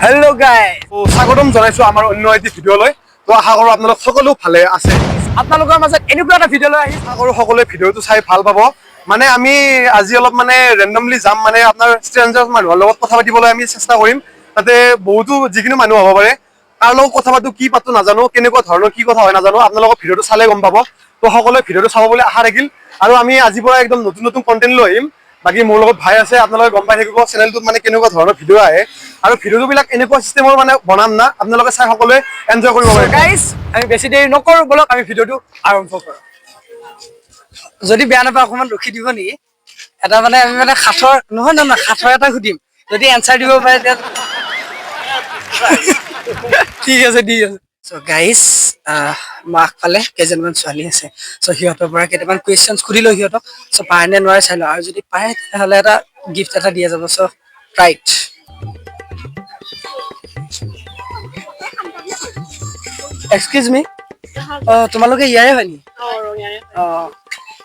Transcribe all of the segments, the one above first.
Hello' guys, স্বাগতম জনাইছো আমাৰ অন্য এটি ভিডিঅ'লৈ। তো আশা কৰো আপোনালোক সকলো ভালে আছে। আপোনালোকৰ মাজত এনেকুৱা এটা ভিডিঅ' লৈ আহিছো। আশা কৰো সকলোৱে ভিডিঅ'টো চাই ভাল পাব। মানে আমি আজি অলপ মানে ৰেণ্ডমলি যাম, মানে আপোনাৰ ষ্ট্ৰেঞ্জাৰ মানুহৰ লগত কথা পাতিবলৈ আমি চেষ্টা কৰিম। তাতে বহুতো যিকোনো মানুহ হ'ব পাৰে। কাৰ লগত কথা পাতো, কি পাতো নাজানো, কেনেকুৱা ধৰণৰ কি কথা হয় নাজানো। আপোনালোকৰ ভিডিঅ'টো চালে গম পাব। তো সকলোৱে ভিডিঅ'টো চাব বুলি আশা থাকিল। আৰু আমি আজিৰ পৰা একদম নতুন নতুন কণ্টেণ্ট লৈ আহিম। বাকী মোৰ লগত ভাই আছে, আপোনালোকে গম পাই থাকিব চেনেলটোত মানে কেনেকুৱা ধৰণৰ ভিডিঅ' আহে। আৰু ভিডিঅ'বিলাক এনেকুৱা চিষ্টেমৰ মানে বনাম না, আপোনালোকে চাই সকলোৱে এনজয় কৰিব পাৰিব। গাইজ, আমি বেছি দেৰি নকৰো, ব'লক আমি ভিডিঅ'টো আৰম্ভ কৰোঁ। যদি বেয়া নাপায় অকণমান ৰখি দিব নেকি? এটা মানে আমি মানে সাঁথৰ, নহয় নহয় নহয়, সাঁথৰ এটা সুধিম। যদি এনচাৰ দিব পাৰে তেতিয়া ঠিক আছে, ঠিক আছে। চ' গাইজ, মোৰ আগফালে কেইজনমান ছোৱালী আছে। চ' সিহঁতৰ পৰা কেইটামান কুৱেশ্যনছ সুধি লওঁ সিহঁতক। চ' পাৰে নে নোৱাৰে চাই লওঁ, আৰু যদি পাৰে তেতিয়াহ'লে এটা গিফ্ট এটা দিয়া যাব। চ' ৰাইট, এক্সকিউজ মি, অঁ, তোমালোকে ইয়াৰে হয় নেকি? অঁ,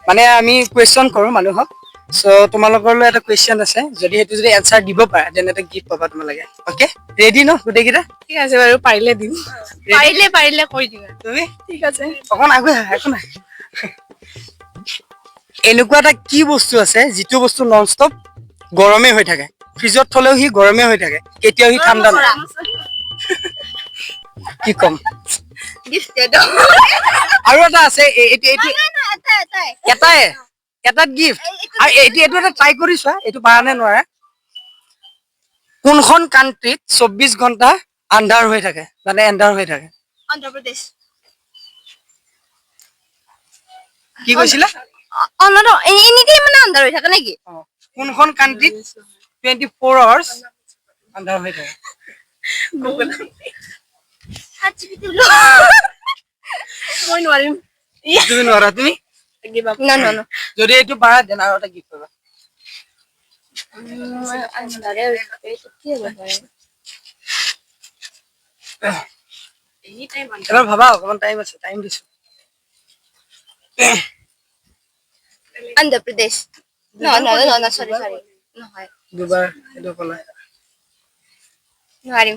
মানে আমি কুৱেশ্যন কৰোঁ মানুহক। চ' তোমালোকলৈ এটা কুৱেশ্যন আছে, যদি সেইটো যদি এনচাৰ দিব পাৰা তেনে এটা গিফ্ট পাবা তোমালোকে। অ'কে, ৰেডি ন গোটেইকেইটা? ঠিক আছে বাৰু, পাৰিলে দিম। পাৰিলে পাৰিলে কৰি দিম আৰু। তুমি? ঠিক আছে। অকণ আগুৱাই আহা, একো নাই। এনেকুৱা এটা কি বস্তু আছে যিটো বস্তু নন ষ্টপ গৰমে হৈ থাকে? ফ্ৰিজত থলেও সি গৰমে হৈ থাকে, কেতিয়াও সি ঠাণ্ডা নহয়। কি ক'ম? আৰু এটা আছে, এইটো এইটো এটাই এটাত গিফ্ট। আৰু এইটো এইটো এটা ট্ৰাই কৰি চোৱা, এইটো পাৰা নে নোৱাৰা। কোনখন কাণ্ট্ৰিত 24 ঘণ্টা আন্ধাৰ হৈ থাকে, মানে এন্ধাৰ হৈ থাকে? অন্ধ্ৰপ্ৰদেশ। কি কৈছিলা? অন্ধ্ৰ, এনি টাইম মানে আন্ধাৰ হৈ থাকে নেকি? অ, কোনখন কাণ্ট্ৰিত 24 আৱাৰ্ছ আন্ধাৰ হৈ থাকে? মই নোৱাৰিম। তুমি নোৱাৰা? তুমি? Give up. না না না। যদি এইটো পাৰা then আৰু এটা গিফ্ট পাবা। আন্ধাৰে হৈ থাকে, এইটো কি হ'ব পাৰে? Any time আন্ধাৰ। এবাৰ ভাবা, অকমান টাইম আছে, টাইম দিছো। অন্ধ্ৰপ্ৰদেশ, ন ন ন ন, চৰি চৰি, নহয়। দুবাৰ এইটো ক'লা। নোৱাৰিম।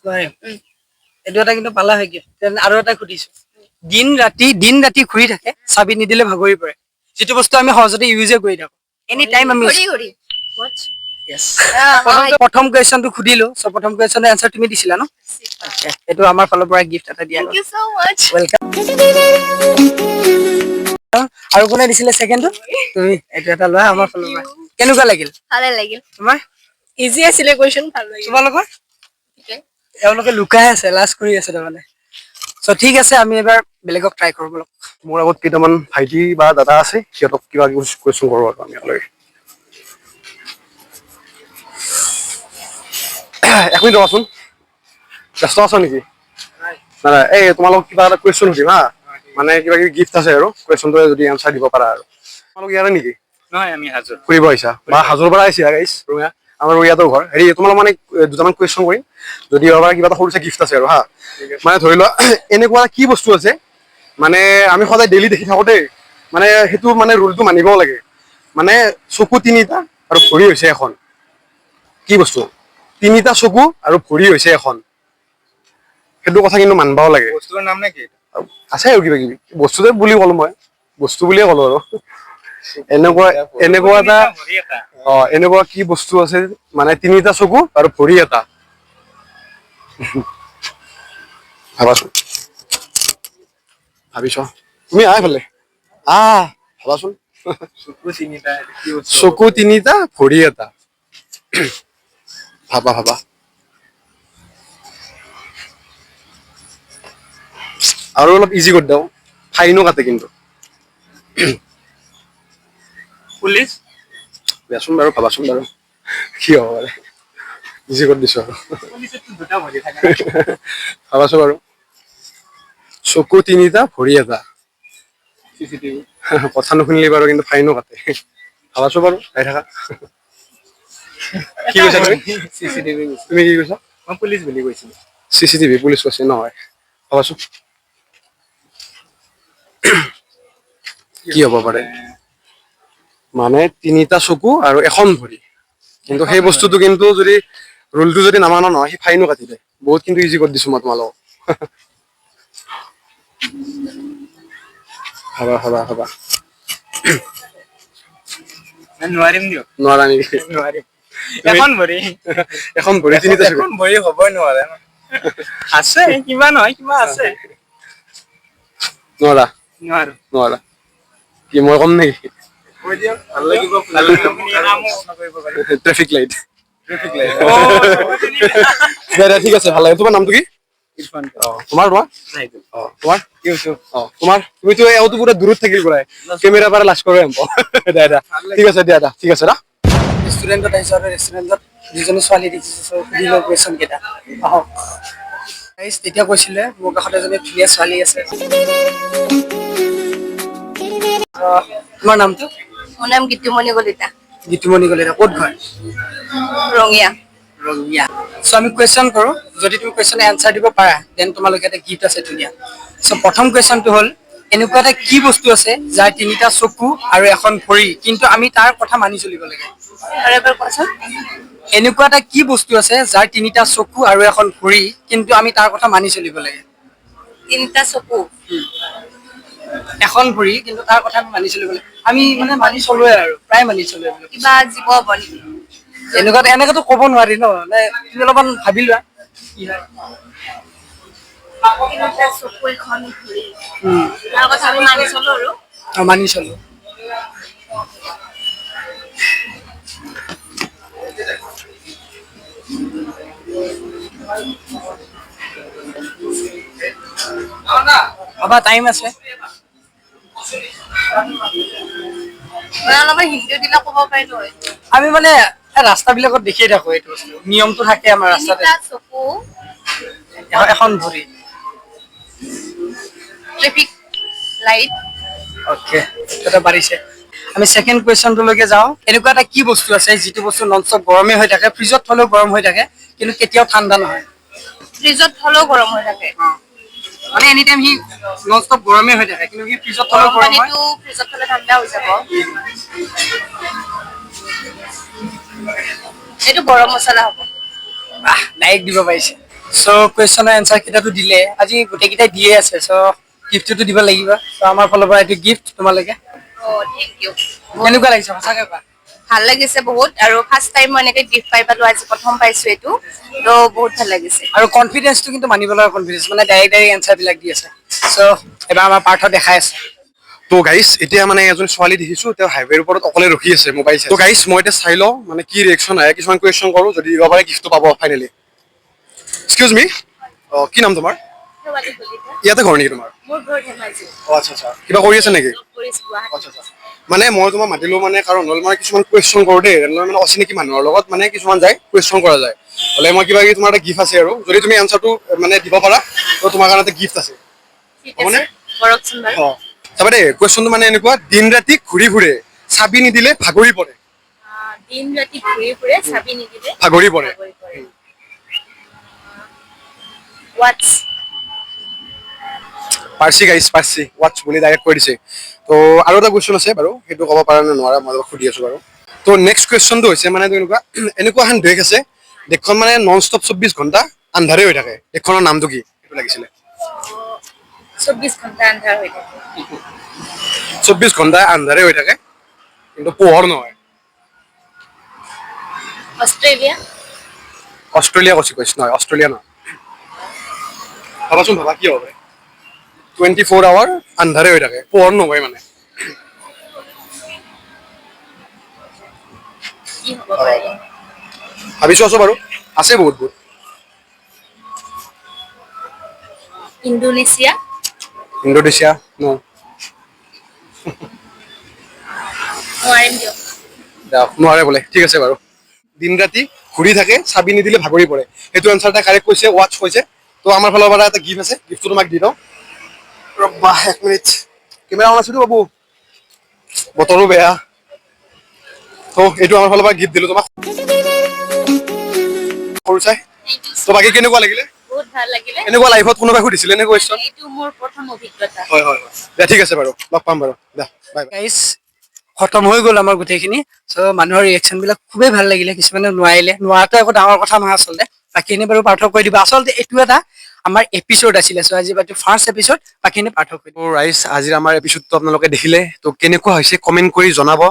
নোৱাৰিম। উম। এইটো এটা কিন্তু পালা হয় গিফ্ট। Then আৰু এটা সুধিছো। দিন ৰাতি, দিন ৰাতি ঘূৰি থাকে, চাবি নিদিলে ভাগৰি পৰে, যিটো বস্তু আমি সহজতে ইউজে কৰি থাকো, এনি টাইম আমি। ঘড়ী, ঘড়ী। Watch? Yes. প্ৰথম কুৱেশ্যনটো সুধিলো। চ' প্ৰথম কুৱেশ্যনৰ এনচাৰ তুমি দিছিলা ন? আচ্ছা, এইটো আমাৰ ফালৰ পৰা গিফ্ট এটা দিয়া। Thank you so much. Welcome. আৰু কোনে দিছিলে ছেকেণ্ডটো? তুমি। এইটো এটা লোৱা আমাৰ ফালৰ পৰা। কেনেকুৱা লাগিল? ভালে লাগিল। তোমাৰ? ইজি আছিলে কুৱেশ্যন, ভাল লাগিল। তোমালোকৰ? ঠিকে। এওঁলোকে লুকাই আছে, লাজ কৰি আছে তাৰমানে। চ' ঠিক আছে, আমি এবাৰ বেলেগক ট্ৰাই কৰোঁ ব'লক। মোৰ আগত কেইটামান ভাইটি বা দাদা আছে, সিহঁতক কিবা কিবি কুৱেশ্যন কৰোঁ আৰু আমি একেলগে। এক মিনিট ৰ'বাচোন, ব্যস্ত আছ নেকি? নাই নাই। এই তোমালোক কিবা এটা কুৱেশ্যন সুধিম হা, মানে কিবা কিবি গিফ্ট আছে আৰু কুৱেশ্যনটোৱে যদি এনচাৰ দিব পাৰা। আৰু তোমালোক ইয়াৰে নেকি? নহয়, আমি হাজোৰ। ফুৰিব আহিছা বা হাজোৰ পৰা আহিছা? গাইছ, ৰঙিয়া, আমাৰ ৰঙিয়াতো ঘৰ। হেৰি, তোমালোক মানে দুটামান কুৱেশ্যন কৰিম, যদি দিব পাৰা কিবা এটা সৰু চাই গিফ্ট আছে আৰু হা। মানে ধৰি লোৱা, এনেকুৱা কি বস্তু আছে মানে আমি সদায় ডেইলি দেখি থাকো দেই, মানে সেইটো মানে ৰুলটো মানিব লাগে, মানে চকু তিনিটা আৰু ভৰি হৈছে এখন, কি বস্তু? তিনিটা চকু আৰু ভৰি হৈছে এখন, সেইটো কথা কিন্তু মানবাও লাগে। বস্তুৰ নাম নেকি? আছে আৰু কিবা কিবি বস্তুতে বুলি ক'লো, মই বস্তু বুলিয়ে ক'লো। আৰু এনেকুৱা এনেকুৱা এটা ভৰি এটা। অ, এনেকুৱা কি বস্তু আছে মানে তিনিটা চকু আৰু ভৰি এটা? ভাবাচোন, ভাবিছ? তুমি আহ এইফালে আহ, ভাবাচোন। চকু তিনিটা, এইটো কি বস্তু? চকু তিনিটা, ভৰি এটা। ভাবা ভাবা। আৰু অলপ ইজি কৰি দিওঁ, ফাইনো কাটে কিন্তু। পুলিচ। দিয়াচোন বাৰু, ভাবাচোন বাৰু, কি হ'ব পাৰে? ইজি কৰি দিছো আৰু। পুলিচতো দুটা ভৰি থাকে। ভাবাচোন বাৰু, চকু তিনিটা, ভৰি এটা। চিচিটিভি। কথা নুশুনিলে বাৰু কিন্তু ফাইনো কাটে। ভাবাচোন বাৰু, চাই থাকা। কি কৈছা তুমি? চিচিটিভি। তুমি কি কৈছা? মই পুলিচ বুলি কৈছিলো। চিচিটিভি, পুলিচ কৈছে নহয়। ভাবাচোন, কি হ'ব পাৰে? মানে তিনিটা চকু আৰু এখন ভৰি, কিন্তু সেই বস্তুটো কিন্তু যদি ৰুলটো যদি নামানো নহয়, সি ফাইনো কাটি দিয়ে বহুত। কিন্তু ইজি কৰি দিছো মই তোমালোকক। ভাবা, ভাবা, ভাবা। নোৱাৰিম দিয়ক। নোৱাৰা নেকি? নোৱাৰিম। এখন ভৰি। এখন ভৰি, তিনিটা চকু। এখন ভৰি হ'বই নোৱাৰে। আছে কিবা, নহয় কিবা আছে। নোৱাৰা? নোৱাৰো। নোৱাৰা কি? মই কম নেকি? কৈ দিয়ক, ভাল লাগিব, ভাল লাগিব। Traffic light. Traffic light. দে দে, ঠিক আছে, ভাল লাগে। তোমাৰ নামটো কি? ইৰফান। অ, তোমাৰ তোমাৰ অ, তোমাৰ? ইউছুফ। অ, তোমাৰ? তুমিতো এওঁতো পুৰা দূৰত থাকিল পৰাই কেমেৰা পৰা লাজ কৰে। দে দে, ঠিক আছে, দিয়া দা, ঠিক আছে দা। ৰেষ্টুৰেণ্টত আহিছোঁ আৰু ৰেষ্টুৰেণ্টত দুজনী ছোৱালী দেখিছোঁ। চ' সুধি লওঁ কুৱেশ্যন কেইটা। আহক। Guys, তেতিয়া কৈছিলে মোৰ কাষত এজনী ধুনীয়া ছোৱালী আছে। তোমাৰ নামটো? মোৰ নাম গীতুমণি কলিতা। গীতুমণি কলিতা। ক'ত ঘৰ? ৰঙিয়া। ৰঙিয়া। চ' আমি কুৱেশ্যন কৰোঁ, যদি তুমি কুৱেশ্যন এনচাৰ দিব পাৰা, then তোমালোকে এটা গিফ্ট আছে ধুনীয়া। চ' প্ৰথম কুৱেশ্যনটো হ'ল, এনেকুৱা এটা কি বস্তু আছে যাৰ তিনিটা চকু আৰু এখন ভৰি, কিন্তু আমি তাৰ কথা মানি চলিব লাগে? আৰু এবাৰ কোৱাচোন। এনেকুৱা এটা কি বস্তু আছে যাৰ তিনিটা চকু আৰু এখন ভৰি, কিন্তু আমি তাৰ কথা মানি চলিব লাগে? তিনিটা চকু। এখন ভৰি, কিন্তু তাৰ কথা আমি মানি চলিব লাগে। আমি মানে মানি চলোৱে আৰু প্ৰায় মানি চলোৱে বুলি। কিবা জীৱ হ'ব নেকি? এনেকুৱা এনেকেতো ক'ব নোৱাৰি ন। মানে তুমি অলপমান ভাবি লোৱা কি হয়। তিনিটা চকু, এখন ভৰি, তাৰ কথা আমি মানি চলো আৰু। অ, মানি চলো। ভাবা, টাইম আছে। মানে অলপমান হিন্দিও দিলে ক'ব পাৰিলো হয়। আমি মানে ৰাস্তাবিলাকত দেখিয়ে থাকো এইটো বস্তু, নিয়মটো থাকে আমাৰ ৰাস্তাতে। তিনিটা চকু। এখন ভৰি। Traffic light. Okay, এটা বাঢ়িছে। আমি ছেকেণ্ড কুৱেশ্যনটোলৈকে যাওঁ। এনেকুৱা এটা কি বস্তু আছে যিটো বস্তু ননষ্টপ গৰমে হৈ থাকে, ফ্ৰিজত থলেও গৰম হৈ থাকে, কিন্তু কেতিয়াও ঠাণ্ডা নহয়? ফ্ৰিজত থলেও গৰম হৈ থাকে? মানে এনি টাইম সি ননষ্টপ গৰমে হৈ থাকে, কিন্তু সি ফ্ৰিজত থলেও গৰম গৰম হয়। পানীটো ফ্ৰিজত থলে ঠাণ্ডা হৈ যাব। এইটো গৰম মছলা হ'ব। আহ, ডাইৰেক্ট দিব পাৰিছে। চ' কুৱেশ্যনৰ এনচাৰ কেইটাতো দিলে, আজি গোটেইকেইটাই দিয়ে আছে। চ' গিফ্টটোতো দিব লাগিব। চ' আমাৰ ফালৰ পৰা এইটো গিফ্ট তোমালোকে। অ, thank U. কেনেকুৱা লাগিছে, সঁচাকে কোৱা। ভাল লাগিছে বহুত আৰু ফাৰ্ষ্ট টাইম মই এনেকে গিফ্ট পাই পালো, আজি প্ৰথম পাইছো এইটো, ত' বহুত ভাল লাগিছে। আৰু কনফিডেন্সটো কিন্তু মানিব লগা কনফিডেন্স, মানে ডাইৰেক্ট ডাইৰেক্ট এনচাৰ বিলাক দি আছে। চ' এবাৰ আমাৰ পাৰ্থ দেখাই আছে। তো গাইছ, এতিয়া মানে এজন ছোৱালী দেখিছো, তেওঁ হাইৱেৰ ওপৰত অকলে ৰখি আছে মোবাইল চাই। তো গাইছ, মই এতিয়া চাই লওঁ মানে কি ৰিয়েকশ্যন আহে। কিছুমান কুৱেশ্যন কৰো, যদি দিব পাৰে গিফ্টটো পাব ফাইনেলি। এক্সকিউজ মি, অ, কি নাম তোমাৰ? শেৱালি কলিতা। ইয়াতে ঘৰ নেকি তোমাৰ? মোৰ ঘৰ ধেমাজি। অ, আচ্ছা আচ্ছা। কিবা কৰি আছে নেকি? জব কৰিছো গুৱাহাটীত। আচ্ছা আচ্ছা। মানে মই তোমাক মাতিলো মানে কাৰণ হ'ল মানে কিছুমান কুৱেশ্যন কৰো দেই, মানে অচিনাকি মানুহৰ লগত মানে কিছুমান যায় কুৱেশ্যন কৰা যায়। হ'লে মই কিবা কিবি তোমাৰ এটা গিফ্ট আছে আৰু যদি তুমি এনচাৰটো মানে দিব পাৰা, তো তোমাৰ কাৰণে এটা গিফ্ট আছে। ঠিক হ'বনে? আছে, কৰকচোন বাৰু। অ, চাবা দেই, কুৱেশ্যনটো মানে এনেকুৱা: দিন ৰাতি ঘূৰি ফুৰে, চাবি নিদিলে ভাগৰি পৰে। দিন ৰাতি ঘূৰি ফুৰে, চাবি নিদিলে ভাগৰি পৰে। ভাগৰি পৰে। ৱাটছ। পাৰ্চি গাইছ, পাৰ্চি, ৱাটছ বুলি ডাইৰেক্ট কৈ দিছে। তো আৰু এটা কুৱেশ্যন আছে বাৰু, সেইটো ক'ব পাৰা নে নোৱাৰা মই তোমাক সুধি আছো বাৰু। তো নেক্সট কুৱেশ্যনটো হৈছে মানে তেনেকুৱা, এনেকুৱা এখন দেশ আছে, দেশখন মানে নন ষ্টপ 24 ঘণ্টা আন্ধাৰে হৈ থাকে, দেশখনৰ নামটো কি, সেইটো লাগিছিলে। 24 ঘণ্টা আন্ধাৰ হৈ থাকে? 24 ঘণ্টা আন্ধাৰে হৈ থাকে, কিন্তু পোহৰ নহয়। অষ্ট্ৰেলিয়া। অষ্ট্ৰেলিয়া কৈছে, কৈছে নহয়, অষ্ট্ৰেলিয়া নহয়। ভাবাচোন, ভাবা, কি হ'ব পাৰে? 24 আৱাৰ আন্ধাৰে হৈ থাকে, পোহৰ নহয় মানে। কি হ'ব পাৰে? ভাবিছো আছো বাৰু, আছে বহুত বহুত। ইণ্ডোনেছিয়া। ইণ্ডোনেছিয়া ন। নোৱাৰিম দিয়ক। দিয়ক, নোৱাৰে বোলে, ঠিক আছে বাৰু। দিন ৰাতি ঘূৰি থাকে, চাবি নিদিলে ভাগৰি পৰে, সেইটো এনচাৰ এটা কাৰেক্ট কৈছে, ৱাটছ কৈছে। তো আমাৰ ফালৰ পৰা এটা গিফ্ট আছে, গিফ্টটো তোমাক দি দিওঁ। ৰ'বা এক মিনিট, কেমেৰা অন আছেতো বাবু? বতৰো বেয়া। তো এইটো আমাৰ ফালৰ পৰা গিফ্ট দিলো তোমাক সৰু চাই। Thank you. তো বাকী কেনেকুৱা লাগিলে? বহুত ভাল লাগিলে। এনেকুৱা লাইফত কোনোবাই সুধিছিলে নে কুৱেশ্যন? এইটো মোৰ প্ৰথম অভিজ্ঞতা। হয় হয় হয়, দিয়া, ঠিক আছে বাৰু, লগ পাম বাৰু, দিয়া, বাই বাই। গাইছ। খতম হৈ গ'ল আমাৰ গোটেইখিনি। চ' মানুহৰ ৰিয়েকশ্যন বিলাক খুবেই ভাল লাগিলে। কিছুমানে নোৱাৰিলে, নোৱাৰাটো একো ডাঙৰ কথা নহয় আচলতে। বাকীখিনি বাৰু পাৰ্থক কৈ দিব। আচলতে এইটো এটা আমাৰ এপিছ'ড আছিলে। চ' আজি এইটো ফাৰ্ষ্ট এপিছ'ড, বাকীখিনি পাৰ্থক কৈ দিব। তো ৰাইজ, আজিৰ আমাৰ এপিছডটো আপোনালোকে দেখিলে। তো কেনেকুৱা হৈছে কমেণ্ট কৰি জনাব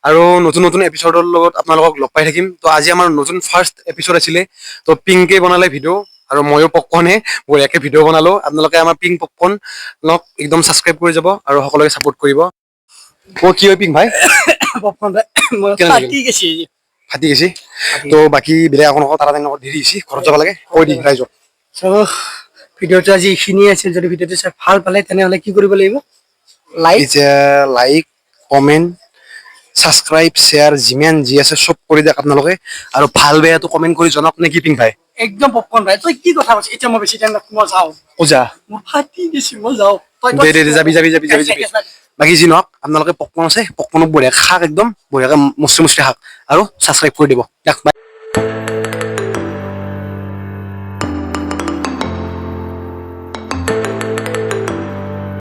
আৰু নতুন নতুন এপিছডৰ লগত আপোনালোকক লগ পাই থাকিম। তো আজি আমাৰ নতুন ফাৰ্ষ্ট এপিছড আছিলে। তো পিংকে বনালে ভিডিঅ' আৰু ময়ো পপকৰ্ণে বঢ়িয়াকে ভিডিঅ' বনালো। আপোনালোকে আমাৰ পিংক পপকৰ্ণক একদম ছাবস্ক্ৰাইব কৰি যাব আৰু সকলোকে ছাপোৰ্ট কৰিব। অ, কি হয় পিংক ভাই? পপকৰ্ণ মই কেনে লাগিল? ফাটি গৈছে। ফাটি গৈছে। তো বাকী বেলেগ একো নকওঁ, তাৰাতাৰি নকওঁ, দেৰি হৈছে, ঘৰত যাব লাগে। কৈ দি ৰাইজক। চ' ভিডিঅ'টো আজি এইখিনিয়ে আছিল। যদি ভিডিঅ'টো চাই ভাল পালে, তেনেহ'লে কি কৰিব লাগিব? লাইক, এতিয়া লাইক, কমেণ্ট, ছাবস্ক্ৰাইব, শ্বেয়াৰ, যিমান যি আছে চব কৰি দিয়ক আপোনালোকে আৰু ভাল বেয়াটো কমেণ্ট কৰি জনাওক, নে কি পিংক ভাই? একদম পপকৰ্ণ ভাই, তই কি কথা কৈছ? এতিয়া মই বেছি টাইম মই যাওঁ। পূজা। মোৰ ফাটি গৈছে, মই যাওঁ। তই দে দে দে, যাবি যাবি যাবি যাবি যাবি। বাকী যি নহওক, আপোনালোকে পপকৰ্ণ আছে, পপকৰ্ণক বঢ়িয়াকে শাক, একদম বঢ়িয়াকে মুচৰি মুচৰি শাক আৰু ছাবস্ক্ৰাইব কৰি দিব। দিয়ক, বাই।